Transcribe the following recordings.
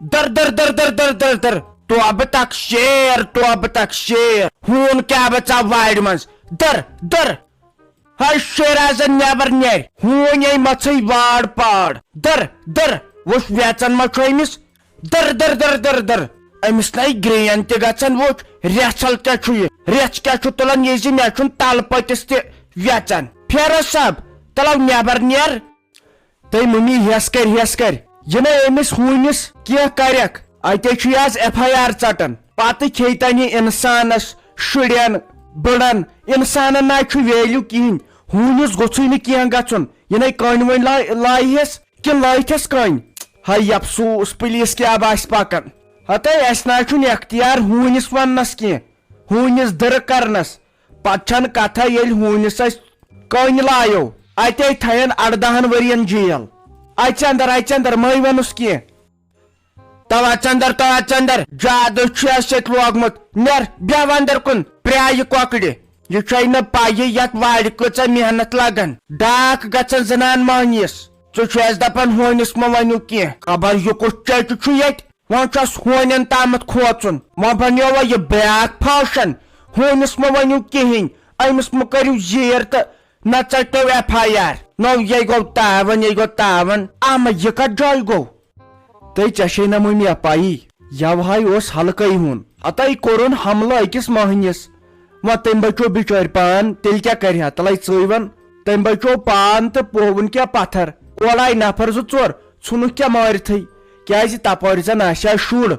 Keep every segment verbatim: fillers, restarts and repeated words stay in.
در در در در در در در، توبہٕ تک شیر، توبہٕ تک شیر، ہوٗن کیٛاہ بہ ژاو وارِ منٛز۔ در در۔ ہاے شیرازن، نٮ۪بر نیر، ہوٗنۍ یے مژھٕے واڑ پاڑ۔ در در۔ وٕچھ ویژن ما چھُ أمِس۔ در در در در در۔ أمِس نَے گرٛین تہِ گژھان۔ وٕچھ ریژھل کیٛاہ چھُ یہِ، ریژھ کیٛاہ چھُ تُلان یہِ زِ مےٚ چھُنہٕ تلہٕ پٔتِس تہِ ویژان۔ پھیرو صٲب، تلو نٮ۪بر نیر۔ تٔمۍ مٔمی ہٮ۪س کٔرۍ ہٮ۪س کٔرۍ، یہِ نَے أمِس ہوٗنِس کینٛہہ کرٮ۪کھ۔ اتے چھُ یہِ آز ایف آی آر ژٹان۔ پتہٕ کھیٚیہِ تَن یہِ انسانس، شُرٮ۪ن، بٕڑن۔ انسانن نہ چھُ ویلیو کِہینۍ۔ ہوٗنِس گوٚژھُے نہٕ کینٛہہ گژھُن۔ یہِ نَے کٔنۍ وٲنۍ لا-، لایہِ ہٮ۪س کِنہٕ لٲتھٮ۪س کٔنۍ؟ ہاے افسوس، پُلیٖس کیٛاہ باسہِ پکان؟ ہتے اَسہِ نہ چھُنہٕ اختیار ہوٗنِس وننس کینٛہہ۔ ہوٗنِس دٕرٕ کرنس۔ پتہٕ چھنہٕ کتھا ییٚلہِ ہوٗنِس أسۍ کٔنۍ لایو، اتے تھاین اردہن ؤرین جیل۔ اژ اندر، اژ اندر، مے ونُس کینٛہہ۔ تو اژ اندر، تو اژ اندر، جادٕ چھُ اَسہِ ییٚتہِ لوگمُت۔ نیر، بیٚہہ اندر کُن، پرٛایہِ کۄکرِ۔ یہِ چھے نہٕ پَیی یتھ وارِ کۭژاہ محنت لگان، ڈاکھ گژھان زنان مۄہنِس۔ ژٕ چھُ اَسہِ دپان ہوٗنِس مہ ؤنِو کینٛہہ، خبر یہِ کُس چیچہِ چھُ ییٚتہِ۔ وۄنۍ چھُس ہونٮ۪ن تامَتھ کھوژُن۔ وۄنۍ بنیووا یہِ بیٛاکھ فنکشن؟ ہونِس مہ ؤنِو کِہیٖنۍ، أمِس مہ کٔرِو زیٖر تہٕ نہ ژٔٹِو ایف آی آر۔ نو، یے گوٚو تاوان، یے گوٚو تاوان۔ اما، یہِ کتھ جایہِ گوٚو؟ تہٕ ژےٚ چھے نہ مٔمی پَیی، یَوہاے اوس ہلکے ہُن۔ ہتے کوٚرُن حملہٕ أکِس مۄہنِس۔ وۄنۍ تٔمۍ بچو بِچٲرۍ پان، تیٚلہِ کیٛاہ کرِ ہا؟ تلے ژٕے وَن۔ تٔمۍ بچو پان تہٕ پووُن کیٛاہ پتھر۔ اورٕ آے نفر زٕ ژور، ژھُنُکھ کیٛاہ مٲرِتھٕے؟ کیٛازِ تپٲرۍ زن آسہِ ہا شُر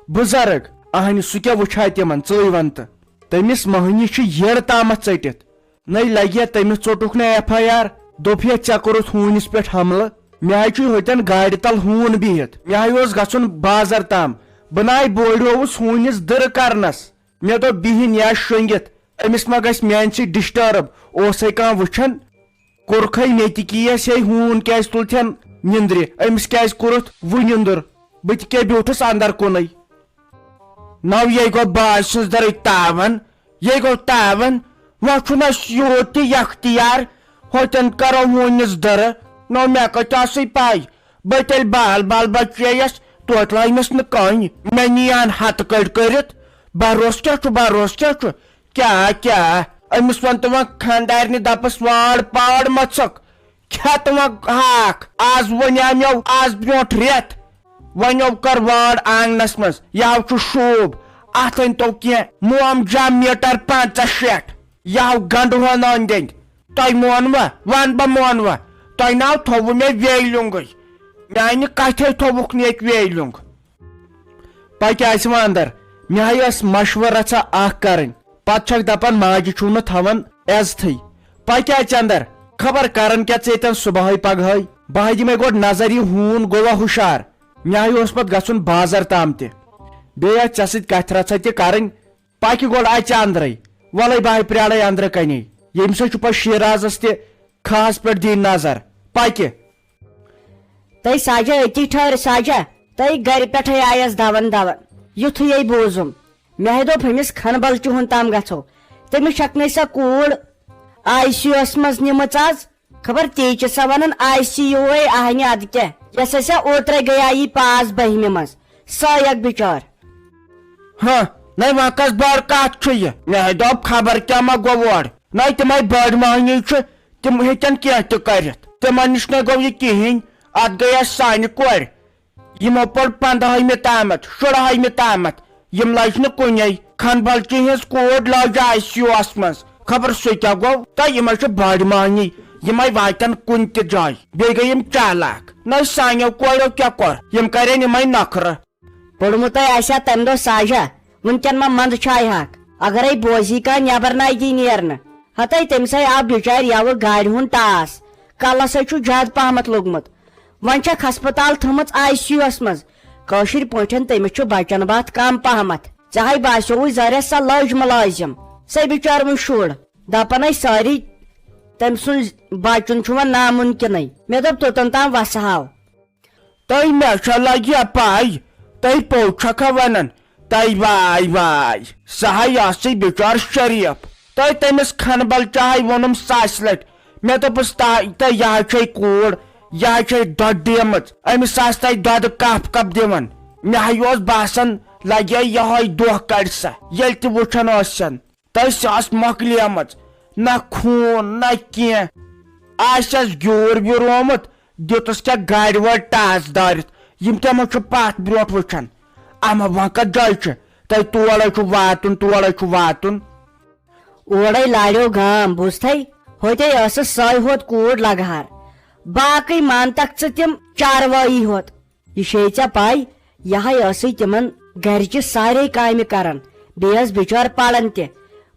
بُزرگ، اہنہِ سُہ کیٛاہ وٕچھِ ہا تِمن؟ ژٕے ون تہٕ۔ تٔمِس مۄہنِس چھُ یٔڑ تامتھ ژٔٹِتھ۔ نَے لگہِ ہا تٔمِس ژوٚٹُکھ نہ ایف آی آر، دوٚپ ہے ژےٚ کوٚرُتھ ہوٗنِس پٮ۪ٹھ حملہٕ۔ مےٚ ہاے چھُ ہوٚتٮ۪ن گاڑِ تل ہوٗن بِہِتھ، مےٚ ہاے اوس گژھُن بازر تام۔ بہٕ ناے بوڑیووُس ہوٗنِس دٕرٕ کرنس۔ مےٚ دوٚپ بِہِن یا شۄنٛگِتھ، أمِس ما گژھِ میانہِ سۭتۍ ڈسٹرب۔ اوسے کانٛہہ وٕچھان؟ کوٚرکھے مےٚ تہِ کیس، ہے ہوٗن کیازِ تُلتھن نِندرِ؟ أمِس کیازِ کوٚرُتھ وُنہِ نِندُر؟ بہٕ تہِ کیٛاہ بیوٗٹھُس اندر کُنُے۔ نو، یے گوٚو بٲژ سٕنٛز دٔرٕے تاوان، یے گوٚو تاوان۔ وۄنۍ چھُنہٕ اَسہِ یوٗت تہِ یختیار، ہوٚتٮ۪ن کرو ہوٗنِس دٔرٕ۔ نو، مےٚ کتہِ ٲسٕے پَے؟ بہٕ تیٚلہِ بال بال بچییس، توتہِ لٲج مےٚ نہٕ کٕہٕنۍ۔ مےٚ نِیان ہتہٕ کٔڑۍ کٔرِتھ۔ بروسہٕ کیٛاہ چھُ، بروسہٕ کیٛاہ چھُ؟ کیٛاہ، کیٛاہ؟ أمِس وَن تہٕ وۄنۍ خانٛدارنہِ دپس، وٲر پٲر مہ ژھٕک، کھٮ۪تھ وۄنۍ ہاکھ۔ آز ووٚنیٛاو مےٚ، آز برٛونٛٹھ رٮ۪تھ، وۄنۍ کر وٲر آنٛگنس منٛز، یہِ ہاو چھُ شوٗب۔ اتھ أنۍ تو کینٛہہ موم جام میٖٹر پنٛژاہ شیٹھ، یہِ ہاو گنٛڈٕ ہون أنٛدۍ أنٛدۍ۔ تۄہہِ مونوا؟ ون بہٕ مونوا؟ تۄہہِ ناو تھوٚوُ مےٚ ویلِنٛگٕے، میانہِ کتھے تھوٚوُکھ نہٕ ییٚتہِ ویلِنٛگ۔ پکہِ آسہِ وۄنۍ اندر۔ مےٚ ہاے ٲس مشورٕ رژھا اکھ کرٕنۍ۔ پتہٕ چھکھ دپان ماجہِ چھُو نہٕ تھاوان عزتھٕے۔ پکہِ اژ اندر۔ خبر کران کیٛاہ ژٕ ییٚتٮ۪ن صبحٲے پگہٲے؟ بہٕ ہاے دِمے گۄڈٕ نظر یہِ ہوٗن گوٚوا ہُشار۔ مےٚ ہاے اوس پتہٕ گژھُن بازر تام تہِ۔ بیٚیہِ آسہِ ژےٚ سۭتۍ کتھِ رژھا تہِ کرٕنۍ۔ پکہِ گۄڈٕ اژ اندرے۔ ولے بہٕ ہاے پرٛارے اندرٕ کنے۔ ییٚمہِ سۭتۍ چھُ پتہٕ شیرازس تہِ کھہس پٮ۪ٹھ دِنۍ نظر۔ پکہِ۔ تہٕ ساجہ أتی ٹھٔہر ساجہ، تہٕ گرِ پٮ۪ٹھے آیس دون دون۔ یُتھُے یے بوٗزُم، مےٚ ہے دوٚپ، ہُمِس کھنبلچہِ ہُنٛد تام گژھو۔ تٔمِس چھکھ نے سۄ کوٗر آی سی یوس منٛز نِمٕژ از۔ خبر تی چھِ سۄ ونان آی سی یوے اہنہِ ادٕ کیٛاہ، یۄس اسہِ اوترے گٔیے پاس بٔہمہِ منٛز۔ سۄے اکھ بِچٲر۔ ہاں، نَے وۄنۍ کۄس بٔڑ کتھ چھُ یہِ؟ مےٚ ہے دوٚپ خبر کیٛاہ ما گوٚو اورٕ۔ نَے تِمے بٔڑۍ مۄہنی چھِ، تِم ہیٚکن کینٛہہ تہِ کٔرِتھ۔ تِمن نِش نَے گوٚو یہِ کِہیٖنۍ۔ اتھ گٔیس سانہِ کورِ۔ یِمو پوٚر پندہٲیمہِ تامتھ، شُرہٲیمہِ تامتھ۔ یِم لٔج نہٕ کُنے۔ کھنبلچہِ ہٕنٛز کوٗر لٔج آی سی یوس منٛز۔ خبر سُہ کیٛاہ گوٚو؟ تہٕ یِمے چھِ بٔڑۍ مۄہنی۔ یِمے واتن کُنہِ تہِ جایہِ۔ بیٚیہِ گٔے یِم چالاک۔ نَے سانیو کوریو کیٛاہ کوٚر؟ یِم کرن یِمے نخرٕ۔ پوٚرمُتَے آسہِ ہا تَمہِ دۄہ ساجہ، وٕنکٮ۪ن ما منٛدٕ چھایہِ ہاکھ؟ اگرے بوزی کانٛہہ نٮ۪بر نَے دی نیرنہٕ۔ ہتَے تٔمِسَے آو بِچارِ یَوٕ گاڑِ ہُنٛد ٹاس۔ کلس ہے چھُ زیادٕ پہمتھ لوٚگمُت۔ وۄنۍ چھکھ ہسپتال تھٲومٕژ آی سی یوس منٛز۔ کٲشِر پٲٹھۍ تٔمِس چھُ بچن باتھ کم پہمتھ۔ ژےٚ ہے باسیووُے ظٲہرس سۄ لٔج مُلٲزِم۔ سۄے بِچٲر وۄنۍ شُر۔ دپان ٲسۍ سٲری تٔمۍ سُنٛد بچُن چھُ وۄنۍ نامُمکِنٕے۔ مےٚ دوٚپ توٚتن تام وسہٕ ہاو۔ تۄہہِ مےٚ چھا لگہِ پَے؟ تۄہہِ پوٚز چھکھا ونان؟ تۄہہِ واے واے، سُہ ہا آسٕے بِچور شریف۔ تۄہہِ تٔمِس کھنبل چاہے ووٚنُم ساسہِ لٹہِ۔ مےٚ دوٚپُس، تۄہہِ، تۄہہِ یہِ ہا چھے کوٗر، یہِ ہا چھے دۄدٕ ڈیمٕژ۔ أمِس آسہِ تۄہہِ دۄدٕ کپ کپ دِوان۔ مےٚ ہا اوس باسان، لگہِ یِہوٚے دۄہ کڑِ سا، ییٚلہِ تہِ وٕچھان ٲسن۔ تہٕ سۄ ٲس مۄکلیمٕژ، نہ خوٗن نہ کینٛہہ۔ آسٮ۪س گیوٗر ویوٗر آمُت، دیُتُس کیٛاہ گاڑِ وٲلۍ ٹاس دٲرِتھ، یِم تہِ ما چھِ پتھ برونٛٹھ وٕچھان۔ اما وۄنۍ کتھ جایہِ چھِ؟ تۄہہِ تورے چھُ واتُن، تورے چھُ واتُن۔ اورے لاریو گام، بوٗزتھے؟ ہوتے ٲسٕس سۄے ہوت کوٗر لگہار۔ باقٕے مانتکھ ژٕ تِم چاروٲیی ہوت۔ یہِ چھے ژےٚ پَے، یہِ ہَے ٲسٕے تِمَن گَرِچہِ سارے کامہِ کَران، بیٚیہِ ٲس بِچٲر پَران تہِ۔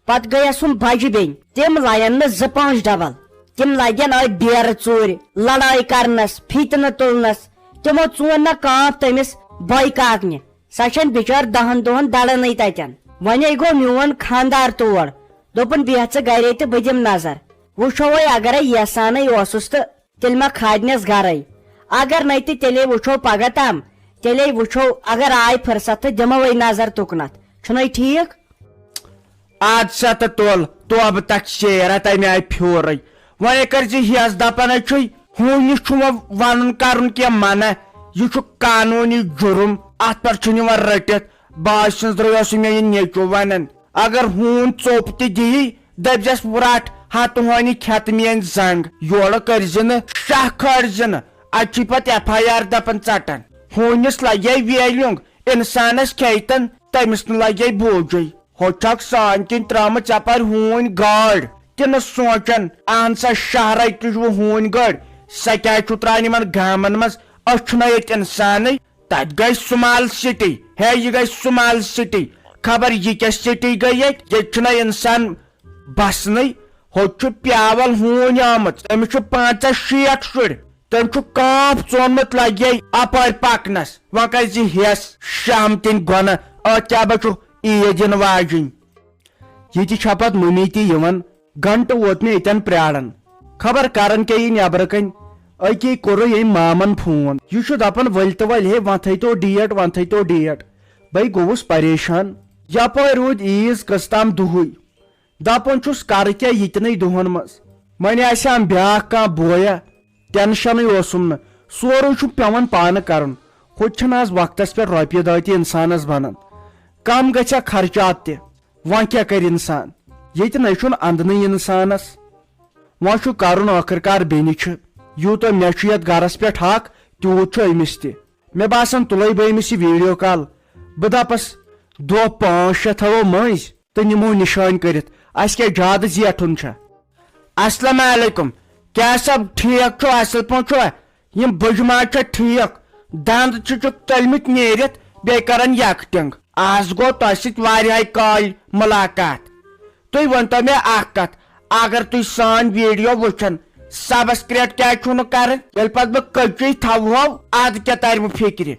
پَتہٕ گٔیَس ہُم بَجہِ بیٚنہِ، تِم لَیَن نہٕ زٕ پانٛژھ ڈبل، تِم لَگن أتھۍ بیرٕ ژوٗرِ، لڑٲے کَرنَس، فِتنہٕ تُلنَس۔ تِمو ژون نہ کانٛہہ تٔمِس بٲے کاکنہِ، سۄ چھَنہٕ بِچٲر دَہَن دۄہَن دَرانٕے تَتٮ۪ن۔ وۄنۍ گوٚو میون خانٛدار تور، دوٚپُن، "بیٚہہ ژٕ گَرے تہٕ بہٕ دِمہٕ نظر، وٕچھو وۄنۍ اگرے یَسانٕے اوسُس تہٕ تیٚلہِ ما کھادنس گرے۔ اگر نے تہِ تیٚلے وٕچھو پگاہ تام، تیٚلے وٕچھو اگر آے فرصت تہٕ دِموے نظر تُکنتھ۔ چھُنے ٹھیٖک؟" اد سا تہٕ تُل توبہٕ تک شیرا تمہِ آیہِ پھیورے۔ وۄنۍ کر زِ ہیس دپان ہے چھُے، ہوٗنِس چھُ وۄنۍ ونُن کرُن کینٛہہ منع، یہِ چھُ قانوٗنی جُرم، اتھ پٮ۪ٹھ چھُنہٕ یِوان رٔٹِتھ۔ بہٕ آسہِ سٕنٛز درٛاے اوسُے مےٚ یہِ نیٚچوٗ ونان۔ اگر ہوٗن ژوٚپ تہِ دِیی، دٔپزٮ۪س، "وُراٹھ ہا تُہونہِ کھٮ۪تہٕ میٲنۍ زنگ، یورٕ کٔرزِ نہٕ، شاہ کھٲرزِ نہٕ۔" اتہِ چھُے پتہٕ ایف آی آر دپان ژٹان۔ ہوٗنِس لگے ویلیُنگ، انسانس کھیتن تٔمِس نہٕ لگے بوجے۔ ہو چھکھ سانۍ کِنۍ ترٲمٕژ یپارۍ ہوٗنۍ گٲڑۍ، تہِ نہٕ سونچان، اہن سا شہرٕکۍ تہِ چھِ وۄنۍ ہوٗنۍ گٲڑۍ، سۄ کیازِ چھُ تران یِمن گامن منٛز؟ أسۍ چھِنہ ییٚتہِ انسانٕے۔ تتہِ گٔے سمال سٹی۔ ہے، یہِ گٔے سمال سٹی۔ خبر یہِ کیٛاہ سٹی گٔے ییٚتہِ؟ ییٚتہِ چھُنہ انسان بسنٕے۔ ہوٚت چھُ پیاول ہوٗنۍ آمٕژ۔ تٔمِس چھُ پنژاہ شیٹھ شُرۍ۔ تٔمۍ چھُ کانٛپ ژونمُت لگے اپٲرۍ پکنس۔ وۄنۍ کتہِ زِ ہیس شام تِنۍ گۄنہ۔ ٲتھ کیٛاہ بہ چھُ عیٖد یِنہٕ واجِنۍ۔ ییٚتہِ چھےٚ پتہٕ مٔمی تہِ یِوان۔ گھنٹہٕ ووت مےٚ ییٚتٮ۪ن پرٛاران۔ خبر کرن کیٛاہ یہِ نٮ۪برٕ کنۍ۔ أکی کوٚرُے أمۍ مامن فون۔ یہِ چھُ دپان، "ؤلۍ تہٕ ؤلۍ، ہے، وۄنۍ تھٲیتو ڈیٹ، وۄنۍ تھٲیتو ڈیٹ۔" بے گوٚوُس پریشان۔ یپٲرۍ روٗدۍ عیٖز کٔژ تام دُہٕے۔ دپان چھُس، کرٕ کیٛاہ یِتنٕے دۄہن منٛز؟ وۄنۍ آسہِ ہم بیٛاکھ کانٛہہ بویا۔ ٹینشنٕے اوسُم نہٕ۔ سورُے چھُم پٮ۪وان پانہٕ کرُن۔ ہُتہِ چھِنہٕ آز وقتس پٮ۪ٹھ رۄپیہِ دہ تہِ انسانس بنان۔ کم گژھِ ہا خرچات تہِ۔ وۄنۍ کیٛاہ کرِ انسان؟ ییٚتہِ نے چھُنہٕ اندنٕے انسانس۔ وۄنۍ چھُ کرُن ٲخٕر کار بیٚنہِ چھِ۔ یوٗتاہ مےٚ چھُ یتھ گرس پٮ۪ٹھ حق، تیوٗت چھُ أمِس تہِ۔ مےٚ باسان، تُلے بہٕ أمِس یہِ ویڈیو کال۔ بہٕ دپس، دۄہ پانٛژھ شےٚ تھاوو مٔنٛزۍ تہٕ نِمو نِشٲنۍ کٔرِتھ۔ اسہِ کیٛاہ زیادٕ زیٹھُن چھا؟ السلام علیکم۔ کیٛاہ سا ٹھیٖک چھُ، اصل پٲٹھۍ چھُوا؟ یِم بٕجہِ ما چھا ٹھیٖک؟ دند چھِ چھِکھ تٔلمٕتۍ نیٖرِتھ، بیٚیہِ کران یکہٕ ٹینگ۔ از گوٚو تۄہہِ سۭتۍ واریاہہِ کالہِ مُلاقات۔ تُہۍ ؤنۍتو مےٚ اکھ کتھ، اگر تُہۍ سٲنۍ ویڈیو وٕچھان، سبسکرایب کیٛازِ چھُو نہٕ کران؟ ییٚلہِ پتہٕ بہٕ کٔچی تھاوہو، ادٕ کیٛاہ ترِ وۄنۍ فکرِ؟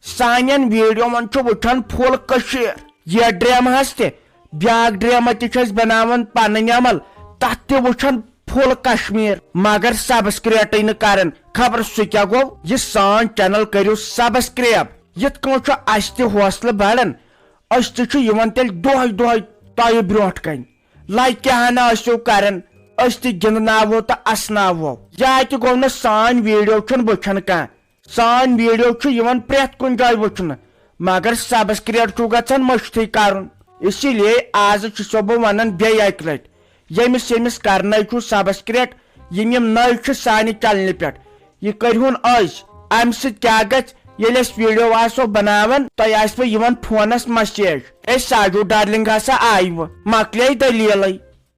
سانٮ۪ن ویڈیوون چھُ وٕچھان full کٔشیٖر۔ یتھ ڈرامہس تہِ، بیاکھ ڈرامہ تہِ چھِ أسۍ بناوان پنٕنۍ عمل، تتھ تہِ وٕچھان full کشمیر، مگر سبسکرایبٕے نہٕ کران۔ خبر سُہ کیٛاہ گوٚو؟ یہِ سٲنۍ چینل کٔرِو سبسکرایب۔ یِتھ کٔنۍ چھُ اسہِ تہِ حوصلہٕ بڑان، أسۍ تہِ چھِ یِوان تیٚلہِ دۄہے دۄہے تۄہہِ برونٛٹھ کنہِ۔ لایکہِ ہنا ٲسِو کران، أسۍ تہِ گِنٛدناوو تہٕ اسناوو۔ یا تہِ گوٚو نہٕ سٲنۍ ویڈیو چھُنہٕ وٕچھان کانٛہہ۔ سٲنۍ ویڈیو چھُ یِوان پرٛٮ۪تھ کُنہِ جایہِ وٕچھنہٕ، مگر سبسکرایب چھُ گژھان مٔشتھٕے کرُن۔ اسی لیے آز چھُسو بہٕ ونان بیٚیہِ اکہِ لٹہِ، ییٚمِس ییٚمِس کرنَے چھُو سبسکرایب، یِم یِم نٔوۍ چھِ سانہِ چینلہِ پٮ۪ٹھ، یہِ کٔرۍہُن أزۍ۔ امہِ سۭتۍ کیٛاہ گژھِ؟ ییٚلہِ أسۍ ویڈیو آسو بناوان، تۄہہِ آسِوٕ یِوان فونس مسیج، "اے ساجو ڈارلنگ ہسا آیہِ وۄنۍ، مۄکلے دٔلیٖلٕے۔"